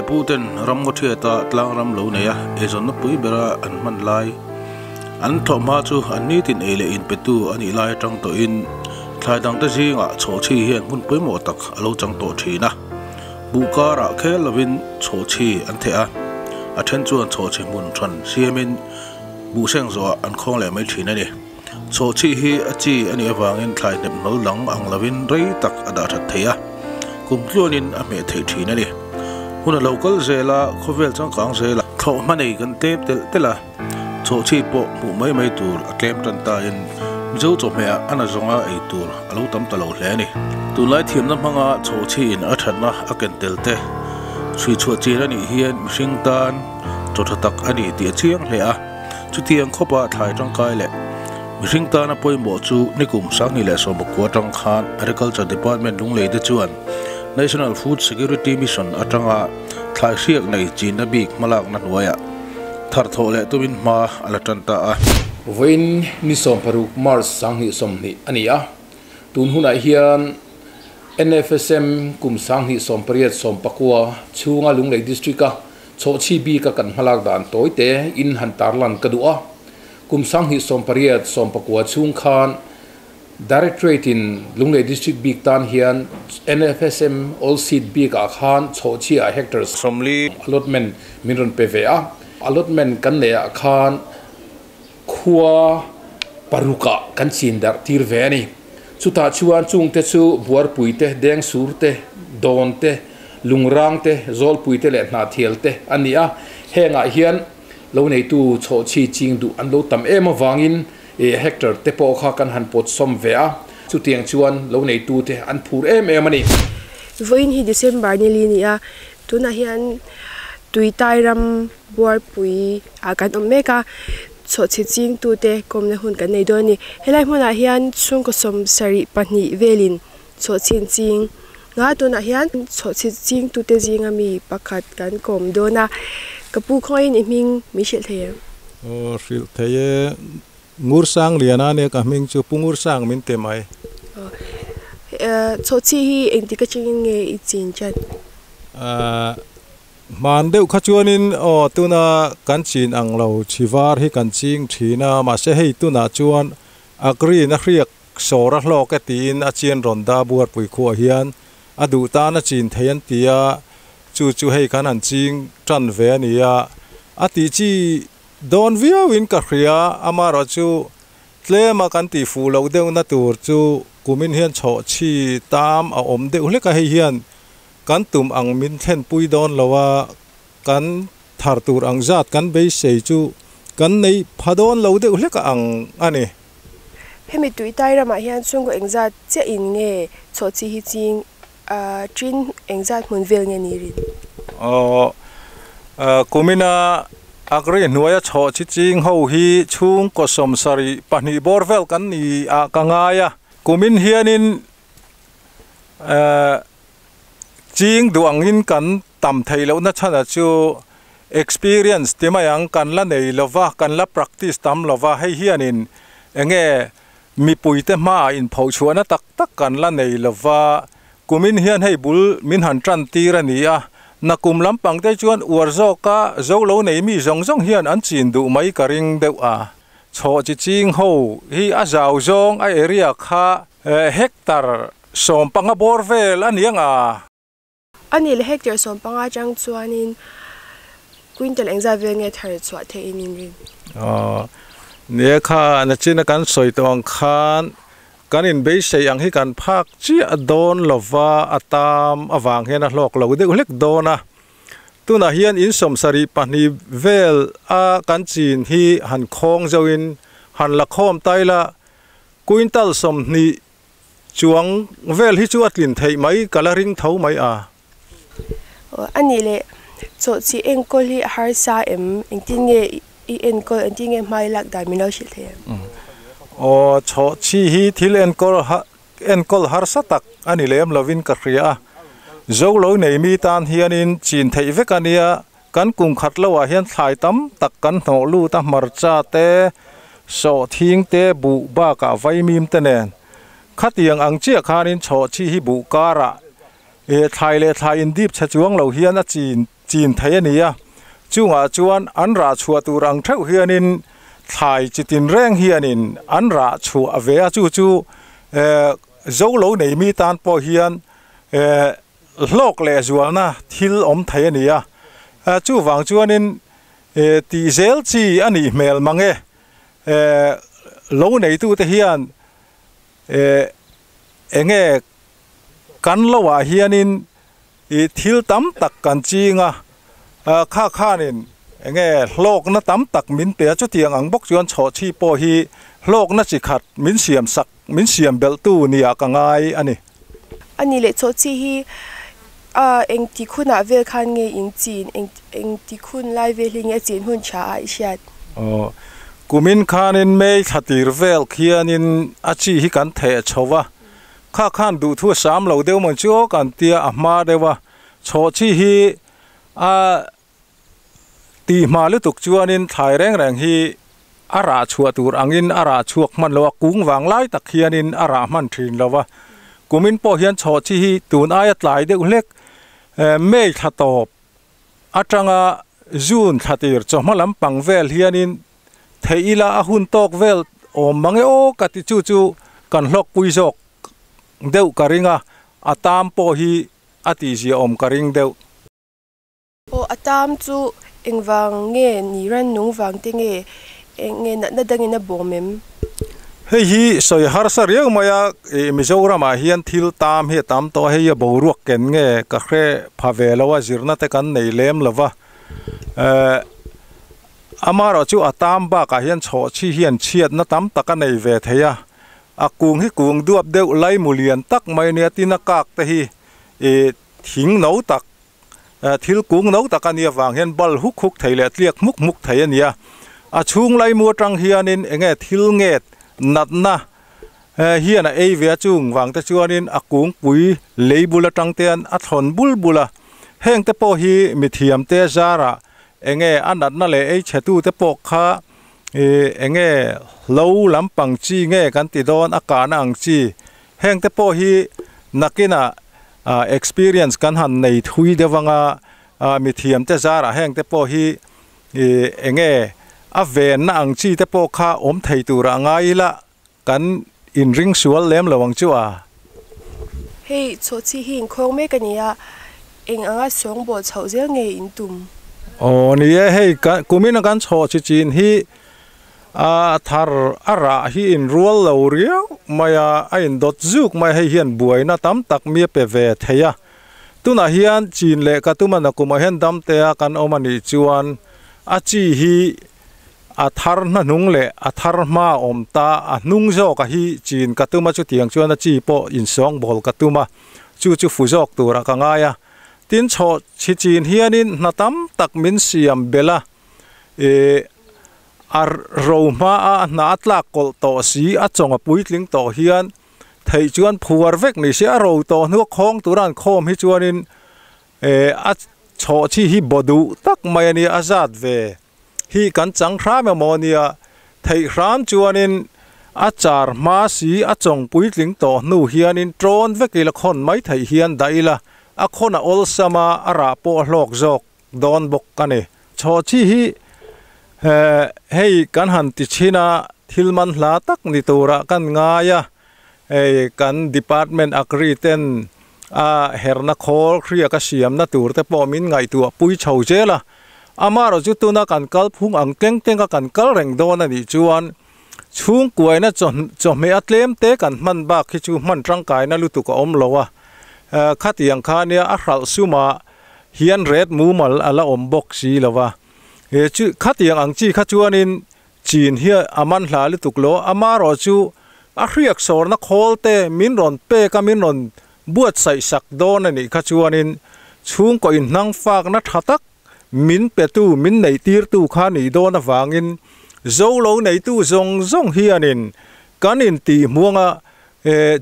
pu ten ramngaw thiata tlangram lo nei a, eizawnna pui bera an hman lai an thawhhma chu an nitin ei leh inpetu a nih lai atang tawhin thlai dangte zingah chhawhchhi hian hmun pawimawh tak a lo chang tawh thin a. Buh karah khel lovin chhawhchhi an theh a, a then chuan chhawhchhi hmun hran siamin buh seng zawhah an khawng leh mai thin a ni. Chhawhchhi hi a chi a nih avangin thlai hnep hnawl dang ang lovin rei tak a dah that thei a, kum tluanin a hmeh theih thin a ni. Hun a lo kal zel a, khawvel changkang zela thlawhhma nei kan tlem telh telh a, chhawhchhi pawh hmuh mai mai tur a tlem tan tain Mizo chawhmehah a na zawnga ei tur a lo tam ta lo hle a ni. Tunlai thiamna hmanga chhawhchhiin a thatna a ken tel te chhuichhuah chin a nih hian mihring tan chaw tha tak a ni tih a chiang hle a. Chutiang khawpa thlai tangkai leh mihring tana pawimawh chu nikum 2019 atang khan Agriculture Department lunglei te chuan National Food Security Mission atanga thlai hriak nei chinna bik hmalakna hnuaiah thar thawh leh tumin hma a la tan ta a. Vawiin ni 16 March 2020 a ni a, tun hunah hian NFSM kum 2018 19 chhunga Lunglei District-a Chhawhchhi bika kan hmalak dan tawi te in han tarlan ka duh a. Kum 2018 19 chhung khan Directorate in Lunglei District bik tan hian NFSM All Seed bik ah khan Chhawhchhi ah hectare 40 allotment min rawn pe ve a. Allotment kan neih ah khan khua paruk ah kan chin darh tir ve a ni. Chutah chuan chungte chu Buarpui te, Dengsur te, Dawn te, Lungrang te, Zawlpui te leh Hnahthial te a ni a. Hengah hian lo neitu chhawhchhi ching duh an lo tam em avangin hectare te pawh kha kan han pawt sawm ve a. Chutiang chuan lo neitu te an phur em em a ni. Vawiin hi December ni li a ni a, tunah hian Tuitai ram Buarpui ah kan awm mek a, chhawhchhi chingtute kawmna hun kan nei dawn a ni. Helai hmunah hian chhungkaw 72 velin chhawhchhi an ching nga tunah hian chhawhchhi chingtute zinga mi pakhat kan kawm dawn a, ka pu khawngaihin i hming min hrilh thei em? Aw hrilh thei e, Ngursang Liana ania ka hming chu Pu Ngursang min ti mai. Aw chhawhchhi hi engtik atangin nge i chin chan? Ahh. Hman deuh kha chuanin aw tuna kan chin ang lo chhi var hi kan ching thin a, mahse hei tunah chuan a green a hriak sawr a hlawk e tiin a chian rawn da buarpui khuah hian a duh tan a chin thei an ti a, chu chu hei khan han ching tan ve a ni a, a tih chi dawn viauin ka hria, amaherawh chu tlema kan tih fuh loh deuhna tur chu kumin hian chhawhchhi tam a awm deuh hlek a, hei hian Kan tum ang min thlenpui dawn lo a, kan thar tur ang zat kan beisei chu kan nei pha dawn lo deuh hlek ang a ni. Hemi Tuitai ramah hian chhungkaw engzat chiah in nge chhawhchhi hi ching a tin engzat hmun vel nge ni rin? Aw, kumina Agri hnuaia chhawhchhi ching ho hi chhungkaw 72 bawr vel kan ni ah ka ngai a, kumin hianin Ching duh angin kan tam theih lohna chhanah chu experience ti mai ang kan la nei lova, kan la practice tam lova, hei hianin enge mipuite hmaah inphochhuahna tak tak kan la nei lova, kumin hian hei bul min han tan tir a ni a, nakum lampang te chuan uar zawka zo lo nei mi zawng zawng hian an chin duh mai ka ring deuh a, chhawh chi ching ho hi a zau zawng a area kha Hectare 15 bawr vel a ni ang a. A nih leh hectare 15 atang chuanin quintal engzat vel nge thar chhuah theih in inrin? Aw, nia kha nachina kan sawi tawh ang khan kan inbeisei ang hi kan phak chiah dawn lova a tam avang hian a hlawk lo deuh hlek dawn a. Tunah hian in 72 vel a kan chin hi han khawng zauhin han la khawm ta ila Quintal 20 chuang vel hi chu a tlin theih mai ka la ring tho mai a. Aw a nih leh chawhchih enkawl hi a harsa em? Engtin nge i enkawl, engtin nge hmai lak dan min lo hrilh thei em? Aw chawhchih hi thil enkawl enkawl harsa tak a ni lem lovin ka hria a. Zo lo nei mi tan hianin chin theih vek a nia. Kan kum khat lo ah hian thlai tam tak kan hnawh lut a, hmarcha te, sawhthing te, buh bakah vaimim te nen. Khatiang ang chiah khanin chhawhchhi hi buh karah thlai leh thlai indip chhe chuang lo hian a chin. chin thei a ni a, chungah chuan an rah chhuah tur ang theuh hianin thlai chi tin reng hianin an rah chhuah ve a, chu chu zo lo nei mi tan pawh hian hlawk leh zualna thil awm thei a ni a, chuvang chuanin tih zel chi a nih hmel mang e, lo neitute hian enge kan lo ah hianin i thil tam tak kan ching a, kha khanin enge hlawkna tam tak min pe a, chutiang ang bawk chuan chhawhchhi pawh hi hlawkna chi khat min siam sak, min siam belhtu nia ka ngai a ni. A ni leh chhawhchhi hi engti khunah vel khan nge in chin, engti khun lai vel hi nge a chin hun tha a i hriat? Aw, kumin khanin May thla tir vel khianin a chi hi kan theh chho a, Kha khan duhthu a sam lo deuh mawn chu aw kan tia a hma deuh a, chhawhchhi hi a tih hma lutuk chuanin thlai reng reng hi a rah chhuah tur angin a rah chhuak hman lo a, kung vang lai tak hianin a rah hman thin lo a. Kumin pawh hian chhawhchhi hi tun aia tlai deuh hlek May thla tawp atanga June thla tir chawhma lampang vel hianin Theih ila a hun tawk vel awm mang e aw ka ti chu chu kan hlawkpui zawk deuh ka ring a, a tam pawh hi a tihzia awm ka ring deuh. Aw a tam chu engvang nge ni rannung vang te nge eng nge natna dangin a bawm em? Hei hi sawi harsa riau mai a, ih Mizoramah hian thil tam hi a tam tawh a, hei a boruak ken nge ka hre pha ve lo a, zirna te kan nei lem lo va, eh. Amaherawh chu a tam bakah hian chhawhchhi hian chhiatna tam tak a nei ve thei a, a kung hi kung duap deuh laimu lian tak mai nia tin a kak te hi ih thing no tak thil kung no tak a nih avang hian bal huk huk thei leh tliak hmuk hmuk thei a ni a, a chhung laimu atang hianin eng nge thil nget natna hian a ei ve a chung vang te chuanin a kungpui lei bul atang te hian a thlawn bul bul a, heng te pawh hi mithiam te zarah Enge a natna leh ei chhetute pawh kha ih enge hlo lampang chi nge kan ti dawn a kahna ang chi heng te pawh hi nakinah ah experience kan han nei thui deuh anga ah mithiam te zarah heng te pawh hi ih enge a venna ang chi te pawh kha awm thei turah ngai ila kan inring sual lem lo ang chu a. Hei chhawhchhi hi inkhawng mek a ni a, eng anga sawngbawl chhoh zel nge in tum? Aw ni e, hei kumin a kan chhawhchhi chin hi a thar a rah hi inrual lo riau mai a, a indawt zuk mai a, hei hian buaina tam tak mi a pe ve thei a. Tunah hian chin leh ka tum a nakumah hian damtea kan awm a nih chuan a chi hi A thar hnahnung leh a thar hma a awm ta, a hnung zawk a hi chin ka tum a, chutiang chuan a chi pawh insawngbawl ka tum a, chu chu fu zawk turah ka ngai a. Tin, chhawh chhi chin hianin hna tam tak min siam belh a, ih a ro hma a hna a tlak kawlh tawh si, a chawng a puitling tawh hian theih chuan phuar vek ni se, a ro tawh hnua khawng tura an khawm hi chuanin eh a chhawh chhi hi baw duh tak mai a nia, a zat ve. hi kan chang hram emaw nia, theih hram chuanin a char hma si a chawng puitling tawh hnu hianin ṭawn vek ila khawn mai theih hian dah ila, a khawn a awlsam a, a rah pawh a hlawk zawk dawn bawk a ni. Chhawhchhi hi hei kan han ti chhin a, thil man hla tak ni turah kan ngai a, hei kan department agri ten a herna khawl hriak a siamna tur te pawh min ngaihtuah pui chho zel a, Amaherawh chu tuna kan kal phung ang teng teng a kan kal reng dawn a nih chuan chhungkuaina chawhmeh a tlem te kan hman bak hi chu hman tangkaina lutuk a awm lo a, khatiang kha nia a hralh sumah hian ret mumal a la awm bawk si lo va, khatiang ang chi kha chuanin chin hi a man hla lutuk lo. Amaherawh chu a hriak sawrna khawl te min rawn pek a min rawn buatsaih sak dawn a nih kha chuanin chhungkaw inhnang fakna tha tak min petu, min neihtirtu kha nih dawn avangin zo lo neitu zawng zawng hianin kan intih hmuanga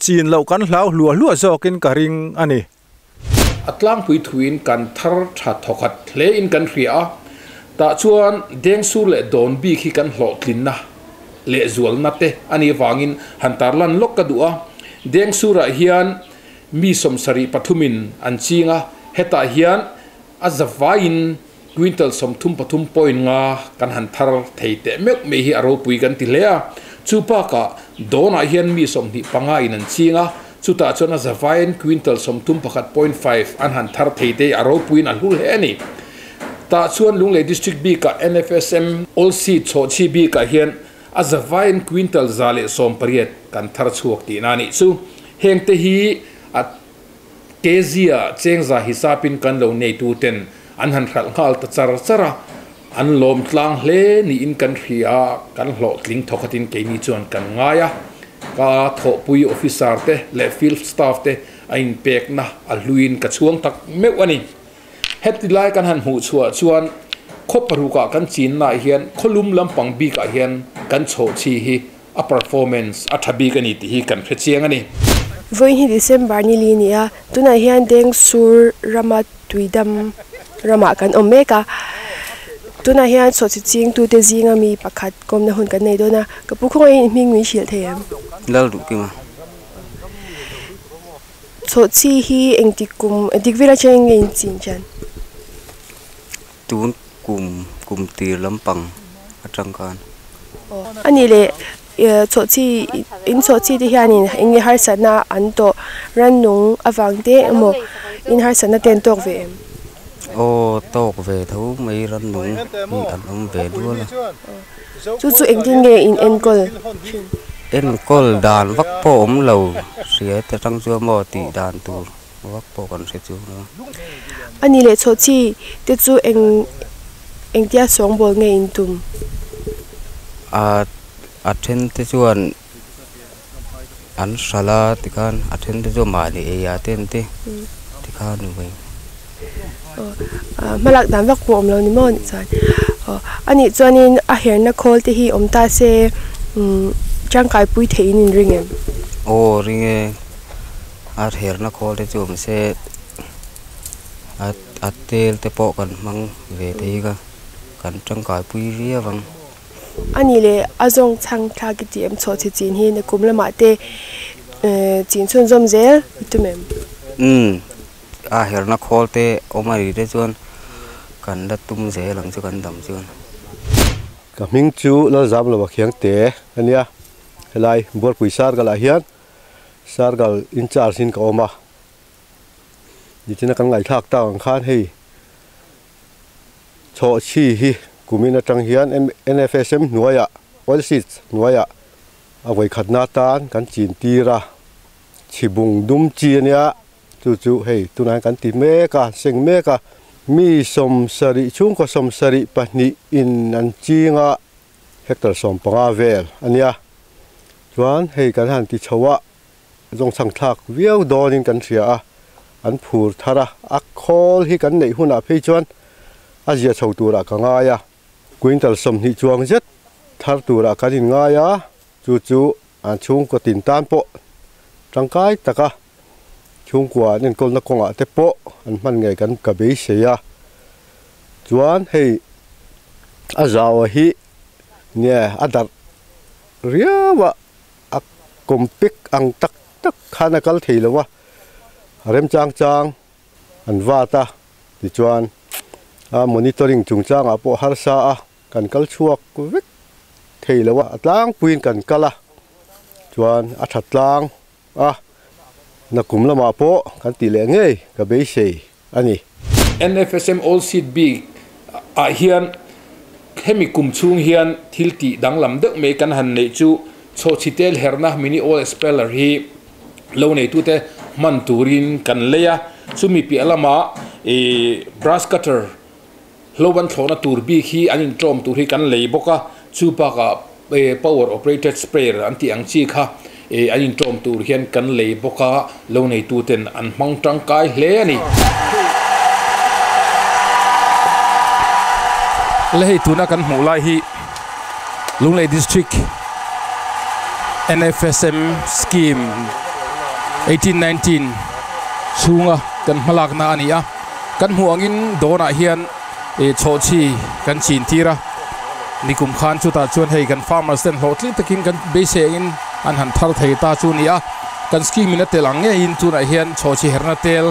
chin loh kan hlau hluah hluah zawkin ka ring a ni. A tlangpui thuin kan thar tha thawkhat hlein kan hria a, tah chuan Dengsur leh Dawn bik hi kan hlawhtlinna lehzualna te a nih avangin han tarlan lawk ka duh a. Dengsurah hian mi 73 in an ching a, hetah hian. A zavaiin quintal 33.5 kan han thar thei teh meuh mai hi a ropui kan ti hle a. Chu bakah dawnah hian mi 25 in an ching a, chutah chuan a zavaiin quintal 31.5 an han thar thei te hi a ropuiin a hlu hle a ni. Tah chuan Lunglei District bikah NFSM All Seed chhawhchhi bikah hian a zavaiin quintal 118 kan thar chhuak tihna a nih chu. Hengte hi a Kezia chengza hisapin kan lo neituten an han hralh nghal ta char char a, an lawm tlang hle niin kan hria, kan hlawhtling thawkhatin keini chuan kan ngai a. Ka thawhpui officer te leh field staff te a inpekna a hluin ka chhuang tak meuh a ni. Heti lai kan han hmuh chhuah chuan khaw parukah kan chinnaah hian khawlum lampang bikah hian kan chhawhchhi hi a performance a tha bik a ni tih hi kan hre chiang a ni. Vawiin hi December ni li a ni a, tunah hian Dengsur rama tuidam ramah kan awm mek a, tunah hian sawhchi chingtute zinga mi pakhat kawmna hun kan nei dawn a, ka pu khawngaihin i hming min hrilh thei em? Lal duh kim a. Chhawhchhi hi engtik kum, engtik vel atangin nge in chin chian? Tun kum kum tir lampang atang khan. A nih leh chhawhchhi in chhawhchhi te hianin eng nge harsatna an tawh rannung avang te emaw in harsatna te an tawk ve em? Aw tawk ve tho mai rannung hi an awm ve dual a. Chu chu engtin nge in enkawl thin? Enkawl dan vak pawh awm lo hria te tang chuan maw tih dan tur. Vak pawh kan hre chu a. A ni leh chhawhchhi te chu eng engtia sawngbawl nge in tum? A a then te chuan an hralh a tikhan a then te chu mahni ei ah te an ti tikhan ni mai. Aw hmalak dan vak pawh awm lo ni maw anih chuan aw anih chuanin a herna khawl te hi awm ta se umm tangkaipui theihin in ring em? Aw ring e. A herna khawl te chu awm se a a tel te pawh kan hmang ve thei a kan tangkai pui viau ang. A nih leh a zawng chhang thlak i tih em chhuah chi chin hi nakum lamah te chin chhunzawm zel i tum em? Umm a herna khawl te awm a nih te chuan kan la tum zel ang chu kan dam chuan. Ka hming chu Lalzamlova Khiangte a nia, helai Buarpui Sargal ah hian Sargal in charge in ka awm a, nichina kan ngaihthlak tak ang khan hei chhawhchhi hi kumin atang hian NFSM hnuaiah oil seeds hnuaiah a vawikhatna atan kan chin tir a, chhibung dum chi a nia chu chu hei tunah hian kan ti mek a seng mek a, mi 72 chhungkaw 72 in an ching a. Hectare 15 vel a nia. Chuan hei kan han ti chho a, zawngchhang thlak viau dawnin kan hria a, an phur thar a, a khawl hi kan neih hunah phei chuan a zia chho turah ka ngai a, quintal 20 chuang zet thar turah kan inngai a, chu chu an chhungkaw tin tan pawh tangkai taka chhungkua an enkawlna kawngah te pawh an hman ngei kan ka beisei a. Chuan hei a zau hi nge a darh riau a, a compact ang tak tak khan a kal thei lo a, a remchang chang an vat a tichuan a monitoring chungchangah pawh harsa a kan kal chhuak vek thei lo a, a tlangpuiin kan kal a chuan a tha tlang a, nakum lamah pawh kan tih leh ngei ka beisei a ni. NFSM All Seat bik ah hian hemi kum chhung hian thil tih danglam deuh mai kan han neih chu chhawhchhi tel herna mini oil expeller hi lo neitute hman turin kan lei a, chumi piah lamah ih brush cutter hlo an thlawhna tur bik hi an inṭawm tur hi kan lei bawk a, chu bakah power operated sprayer an tih ang chi kha an inṭawm tur hian kan lei bawk a, lo neituten an hmang tangkai hle a ni. Le hei tuna kan hmuh lai hi Lunglei District NFSM Scheme 18-19 chhunga kan hmalakna a ni a. Kan hmuh angin dawnah hian ih chhawhchhi kan chin tir a, nikum khan chutah chuan hei kan farmers ten hlawhtling takin kan beisei angin an han thar thei ta chu a ni a, kan scheme in a tel ang ngeiin tunah hian chhawhchhi herna tel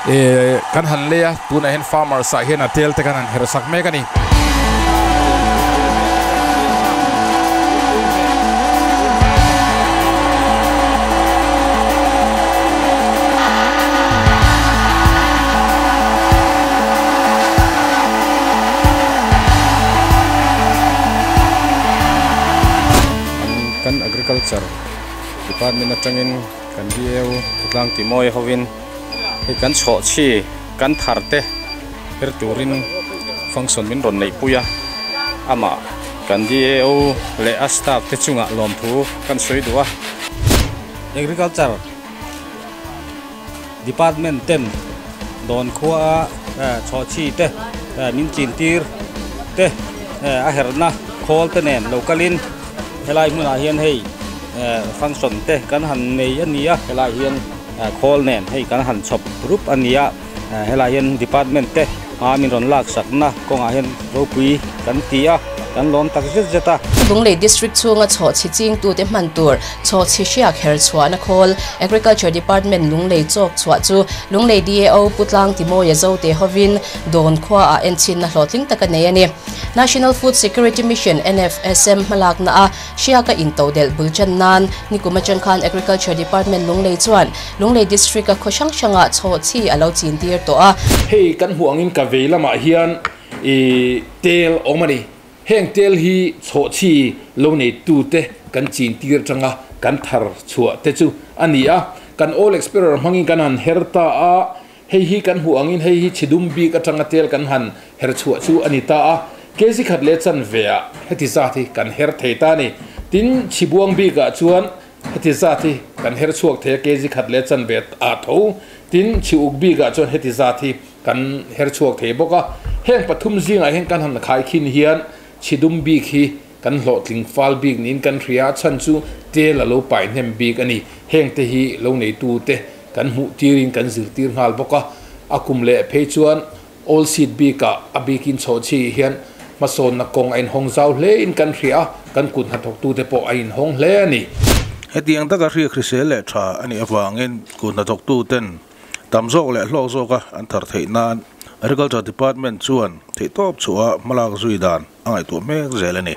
Kan han lei a, tunah hian farmers ah hian a tel te kan han her sak mek a ni. Kan agriculture department atangin kan DAO tlang timawi hovin hei kan chhawh chi kan thar te her turin function min rawn neih pui a, amah kan DAO leh a staff te chungah lawmthu kan sawi duh a. Agriculture department ten dawn khua a chhawh chi te min chin tir te a herna khawl te nen lo kalin helai hmunah hian hei function te kan han nei a ni a, helai hian khawl nen hei kan han chhawp rup a ni a, helai hian department te hma min rawn lak sakna kawngah hian ropui kan ti a, kan lawm tak zet zet a. Lunglei District chhunga chhawhchhi chingtute hman tur chhawhchhi hriak her chhuahna khawl Agriculture Department Lunglei chawk chhuah chu Lunglei DAO Pu Tlang Timawia Zote hovin Dawn khuaah enchinna hlawhtling tak a nei a ni. National Food Security Mission, NFSM, hmalakna a hriaka intodelh bul chan nan nikum atang khan Agriculture Department Lunglei chuan Lunglei District a khaw hrang hrangah chhawhchhi a lo chin tir tawh a. Hei kan hmuh angin ka vei lamah hian i tel awm a ni. Heng tel hi chhawhchhi lo neitute kan chin tir atanga kan thar chhuah te chu a ni a. Kan All Explorer hmangin kan han her ta a, hei hi kan hmuh angin hei hi chhidum bik atanga tel kan han her chhuah chu a ni ta a. Kg khat leh chanve ah heti zat hi kan her thei ta a ni. Tin, chhibuang bikah chuan heti zat hi kan her chhuak thei a, kg khat leh chanve ah tho. Tin, chhiuk bikah chuan heti zat hi kan her chhuak thei bawk a. Heng pathum zingah hian kan han khai khin hian chhidum bik hi kan hlawhtling fal bik niin kan hria a, chhan chu tel a lo pai hnem bik a ni. Heng te hi lo neitu te kan hmuh tirin kan zirtir nghal bawk a. A kum leh phei chuan all seed bikah a bikin chhawhchhi hian hmasawnna kawng a inhawng zau hle in kan hria a, kan kut hnathawktu te pawh a inhawng hle a ni. Hetiang taka hriak hrisel leh tha a nih avangin kut hnathawktu ten Tam zawk leh hlawk zawka an thar theih nan Agriculture Department chuan theihtawp chhuah hmalak zui dan a ngaihtuah mek zel a ni.